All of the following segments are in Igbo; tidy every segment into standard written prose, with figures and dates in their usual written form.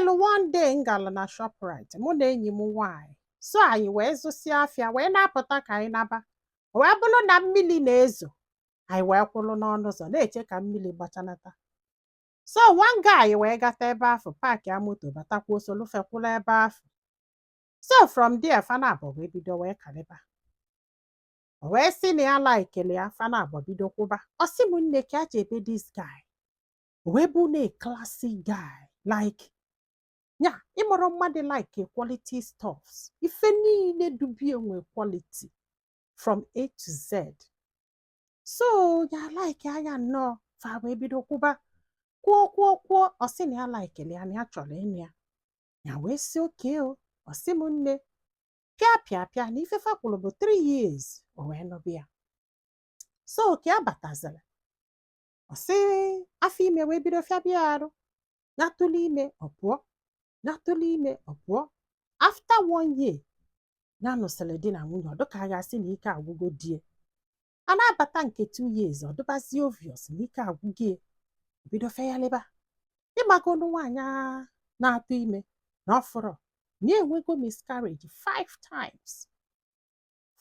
Nwelu one day m gara na Shoprite, mụ na enyi m nwaanyị. So anyị wee zụsịa afịa wee na-apụta ka anyị naba. O wee bụrụ na mmiri na-ezo, anyị wee kwụrụ n'ọnụ ụzọ na-eche ka mmiri gbachanata. So one guy wee gata ebe afụ, park ya moto, batakwuo, solufe kwụrụ ebe afụ. So from there, fa abụọ wee bido wee kalịba. O wee sị na ya likeli ya, fa abụọ bido kwụba. Ọ sị m, nne, ka ya jebe this guy. O wee bụ na a classy guy, like ya ịmụrụ mmadụ, like quality stuffs, ife niile dubie nwe quality from A to Z. So ya like anya nnọọ, fa wee bido kwụba, kwuo kwuo kwuo. Ọ sị na ya likeli ya, na ya chọrọ ịnụ ya. Ya wee sị okay o. Ọ sị m, nne, pịa pịa pịa na ife fa kwuru bụ 3 years, o wee nụbụ ya. So ka ya bataziri, ọ sị afọ ime wee bido fịabịa arụ. Ya tụlụ ime, ọ pụọ, ya tụlụ ime, ọ pụọ. After one year ya nụsịrị di na nwunye, ọ dịka a ga-asị na ike agwụgo die. A na-abata nke 2 years, ọ dịbazie obvious na ike agwụgo ya, bido feghalịba. Ịgbagonu nwaanyị a na-atụ ime na ọ fụrọ na ya enwego miscarriage five times,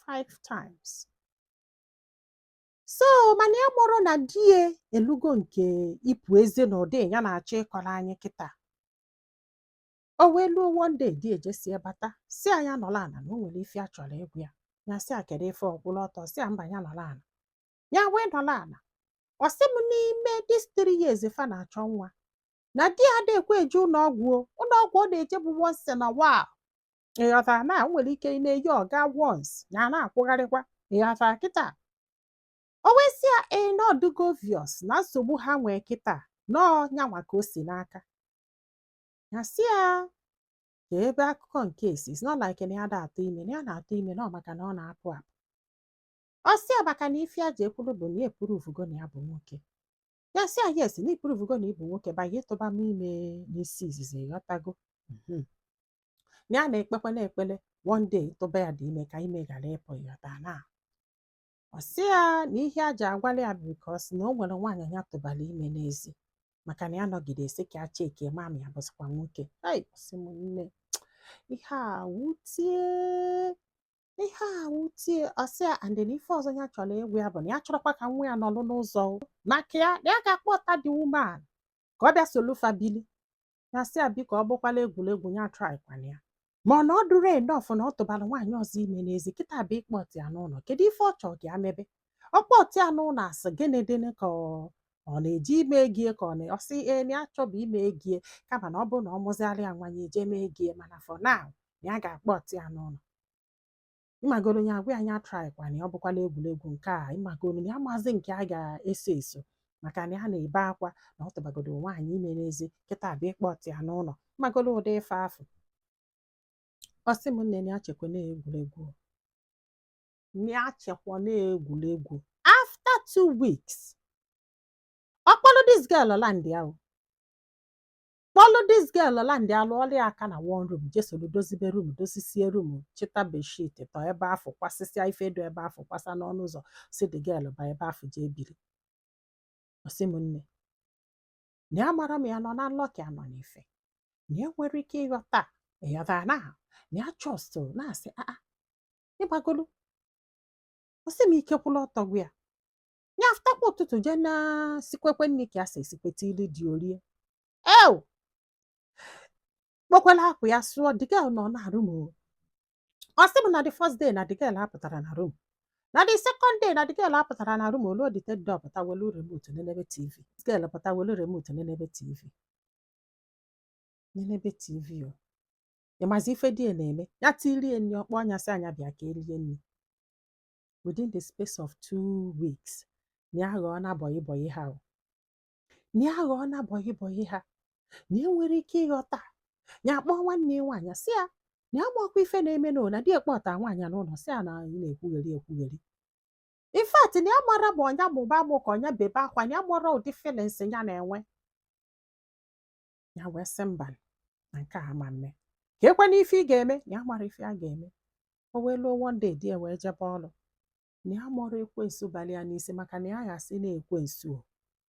five times. So mana ya mụrụ na di ya elugo nke ịpụ eze n'ụdị ya na-achọ ịkọrọ anyị kịta. O wee luo one day, di ejesie bata, si anya nọrọ ala na o nwere ife a chọrọ ịgwa ya. Ya sị a, kedu ife? Ọkwụrụ ọtọ si a mba, ya nọrọ ala. Ya wee nọrọ ala. Ọ sị m, n'ime this 3 years fa na-achọ nwa, na di ya adịghịkwa eje ụlọ ọgwụ o. Ụlọ ọgwụ ọ na-eje bụ once in a while, ịghọtara? Na o nwere ike ị na-eyi ọga once, ya na-akwụgharịkwa, ịghọtara kịta? O wee sị ya ee, na ọdụgo obvious na nsogbu ha nwee kịta nọọ nyanwa ka o si n'aka ya. Sị ya ka ebe akụkọ nke esi, it's not like na ya da atụ ime, na ya na-atụ ime, na ọ maka na ọ na-apụ apụ. Ọ sị ya maka na ife ya ji ekwuru bụ na ya epuruvugo na ya bụ nwoke. Ya sị ya yes, na ipuruvugo na ịbụ nwoke ba ya ịtụba m ime n'isi izizi, ịghọtago? Na ya na-ekpekwa na-ekpele one day ịtụba ya dị ime ka ime ghara ịpụ, ịghọta? Na ọ sị ya na ihe a ji agwala ya bụ because na o nwere nwaanyị ya tụbara ime n'ezi, maka na ya nọgide sị ka ya cheke ma ma ya bụsịkwa nwoke. Ei, sị m, nne, ihe a wutie, ihe a wutie. Ọ sị ya and na ife ọzọ ya chọrọ ịgwa ya bụ na ya chọrọkwa ka nwa ya nọlụ n'ụzọ o, maka ya na ya ga-akpọta the woman ka ọ bịa solu fa bili. Ya sị ya biko, ọ bụkwala egwuregwu, ya try kwana ya. Ma ọ na ọ dụrụ enough na ọ tụbara nwaanyị ọzọ ime n'ezi, kịta bụ ịkpọtụ ya n'ụlọ. Kedu ife ọ chọrọ ka ya mebe? Ọ kpọtụ ya n'ụlọ, asị gịnị dịnị? Ka ọ na-eji ime egie, ka ọ na ọ sị ee, na ya chọbụ ime egie, kama na ọ bụrụ na ọ mụziara ya nwa, ya eje mee egie, mana for now na ya ga-akpọtụ ya n'ụlọ. Ịmagoro, ya agwa ya ya try kwana ya, ọ bụkwala egwuregwu nke a. Ịmagoro na ya maazị nke a ga-eso eso, maka na ya na-ebe akwa na ọ tụbagodo nwaanyị ime n'ezi, kịta bụ ịkpọtụ ya n'ụlọ. Ịmagoro ụdị ife afụ. Ọ sị m, nne, na ya chekwa na egwuregwu, na ya chekwa na egwuregwu. After 2 weeks, ọ kpọrọ this girl land ya o, kpọlụ this girl land ya, lụọla ya aka na one room, jesoro dozibe room, dozisie room, chịta bedsheet tọ ebe afụ, kwasịsịa ife do ebe afụ, kwasa n'ọnụ ụzọ, si the girl ba ebe afụ jee biri. Ọ sị m, nne, na ya mara ma ya nọ na nlọ ka ya nọ n'ife, na ya nwere ike ịghọta, ịghọtara? Na ya just na-asị aa, ịgbagolu. Ọ sị m, ike kwụla ọtọ gwa ya. Ya aftakwa ụtụtụ jee na sikwekwe nri ka ya si esikweta ili dị orie ew, kpokwela akwa ya sụọ. The girl nọ na room o. Ọ sị m na the first day na the girl apụtara na room, na the second day na the girl apụtara na room oluo, the third day ọpụta welu remote nenebe TV. Girl pụta welu remote nenebe TV, nenebe TV o. Ịmazi ife di ya na-eme? Ya tirie nri, ọkpọ anya, sị anya bịa ka erie nri. Within the space of 2 weeks, na ya ghọọ na bọyị bọyị ha o, na ya ghọọ na bọyị bọyị ha, na ya nwere ike ịghọta. Ya akpọọ nwanne ya nwaanyị, sị ya na ya makwa ife na-eme na na di ekpọta nwaanyị n'ụlọ, sị ya na ị na-ekwugheri ekwugheri. In fact, na ya mara ma ọnya mụba amụ ka ọnya bebe akwa, na ya mara ụdị feelings ya na-enwe. Ya wee sị mba, na nke a ama mme, ka ekwe n'ife ị ga-eme. Na ya mara ife a ga-eme. O wee luo one day, di ya wee jebe ọrụ. Na ya mara ekwensu bara ya n'isi, maka na ya ghasị na ekwensu o.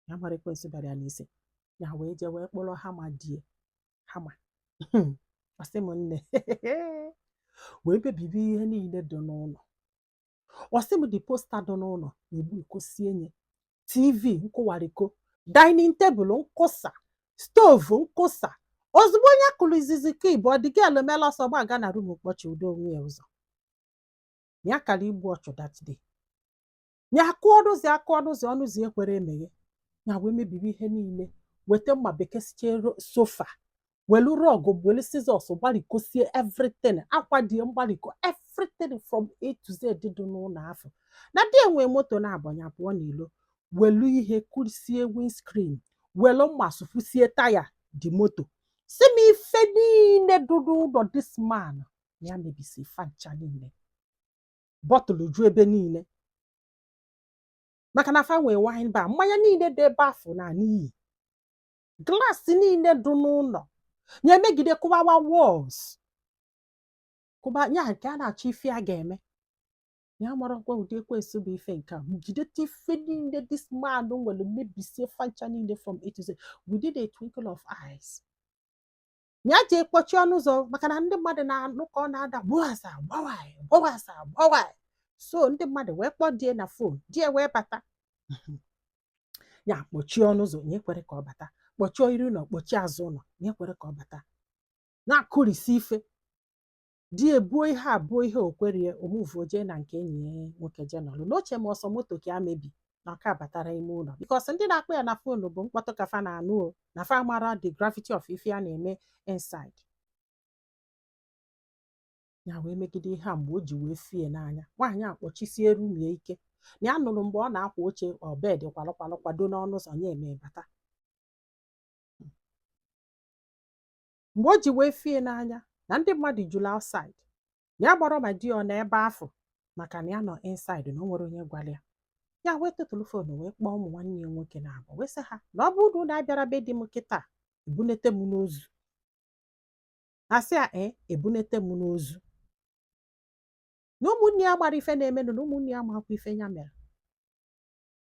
Ya mara ekwensu bara ya n'isi, ya wee jee wee kpọrọ hammer die, hammer. Ọsị m nne, wee mebibi ihe niile dị n'ụlọ. Ọsị m, the poster dị n'ụlọ na-egbu ikosie nye, TV nkụwariko, dining table nkụsa, stove nkụsa. Ozugbo onye kụrụ izizi ka ịbụ ọ dị gị mela ọsọ gbaga na room, kpọchi udo onwe ya ụzọ. Ya kara igbu ọchụ that day. Ya kụọ ọnụụzọ, akụọ ọnụụzọ, ọnụụzọ ekwere emeghe. Ya wee mebiri ihe niile, weta mma bekesichie sofa, welu rug, welu scissors gbarikosie everything, akwa dị mgbariko, everything from A to Z dị n'ụlọ afọ. Na di enwe moto na-abọ ya pụọ n'ilo, welu ihe kụrisie windscreen, welu mma sụfusie taya dị moto. Si m, ife niile dị n'ụlọ this man ya mebisi fancha niile, bottle ju ebe niile, maka na fa nwee wine bar, mmanya niile dị ebe afọ na n'iyi, glass niile dị n'ụlọ ya emegide, kụwawa walls, kụba ya. Nke a na-achọ ife a ga-eme ya marakwa ụdị ekwensu bụ ife nke a jideta ife niile this man nwere, mebisie fancha niile from A to Z within a twinkle of eyes. Ya jee kpọchie ọnụ ụzọ, maka na ndị mmadụ na-anụ ka ọ na-ada gbụasa gbawai, gbụasa gbawai. So ndị mmadụ wee kpọọ die na phone, die wee bata. Ya kpọchie ọnụ ụzọ, nye kwere ka ọ bata, kpọchie iru ụlọ, kpọchie azụ ụlọ, nye kwere ka ọ bata. Na-akụrisi ife di ebuo ihe abụọ, ihe okwerie omuvuo, jee na nke enyi ya nwoke, jee nọrọ n'oche. Ma ọsọ moto ka ya mebi na ọka batara ime ụlọ, because ndị na-akpọ ya na phone bụ mkpọtụ ka fa na-anụ o na fa mara the gravity of ife ya na-eme inside. Ya wee megide ihe a. Mgbe o ji wee fie n'anya, nwaanyị a kpọchisie room ya ike, na ya nụrụ mgbe ọ na-akwa oche ọ bed kwalụ kwado n'ọnụ ụzọ ya eme bata. Mgbe o ji wee fie n'anya na ndị mmadụ juru outside, na ya gbọrọ ma di ya ọ nọ ebe afọ, maka na ya nọ inside, na o nwere onye gwara ya. Ya wee tụtụrụ phone wee kpọọ ụmụ nwanne ya nwoke na abụọ, wee sị ha na ọ bụrụ na unu abịara be di m kịta, ebunete m n'ozu. Asị ya ee, ebunete m n'ozu, na ụmụnne ya gbara ife na-emenụ, na ụmụnne ya makwa ife ya mere.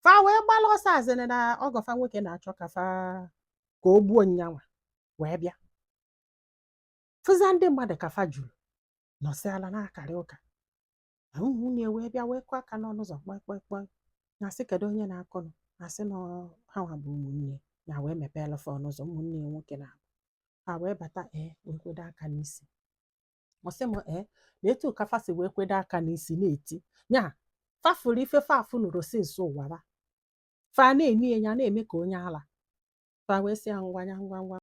Fa wee gbala ọsọ azịrị na ọgọfa nwoke na-achọ ka fa ka o gbuo nyanwa, wee bịa fụza ndị mmadụ ka fa juru nọsịala na-akarị ụka. Na ụmụnne ya wee bịa, wee kụọ aka n'ọnụ ụzọ, kpọi kpọi kpọi. Na sị, kedu onye na-akụnụ? Asị na ha nwa bụ ụmụnne ya. Wee mepeela fa ọnụ ụzọ. Ụmụnne ya nwoke na ha wee bata, ee, wee kwedo aka n'isi. Ọ sị m, ee, na etu ka fa si wee kwedo aka n'isi na-eti nya, fafụrụ ife fafụ nụrụ since ụwa ba fa na-eni ya na-eme ka onye ala. Fa wee sị ya ngwa ya ngwa ngwa.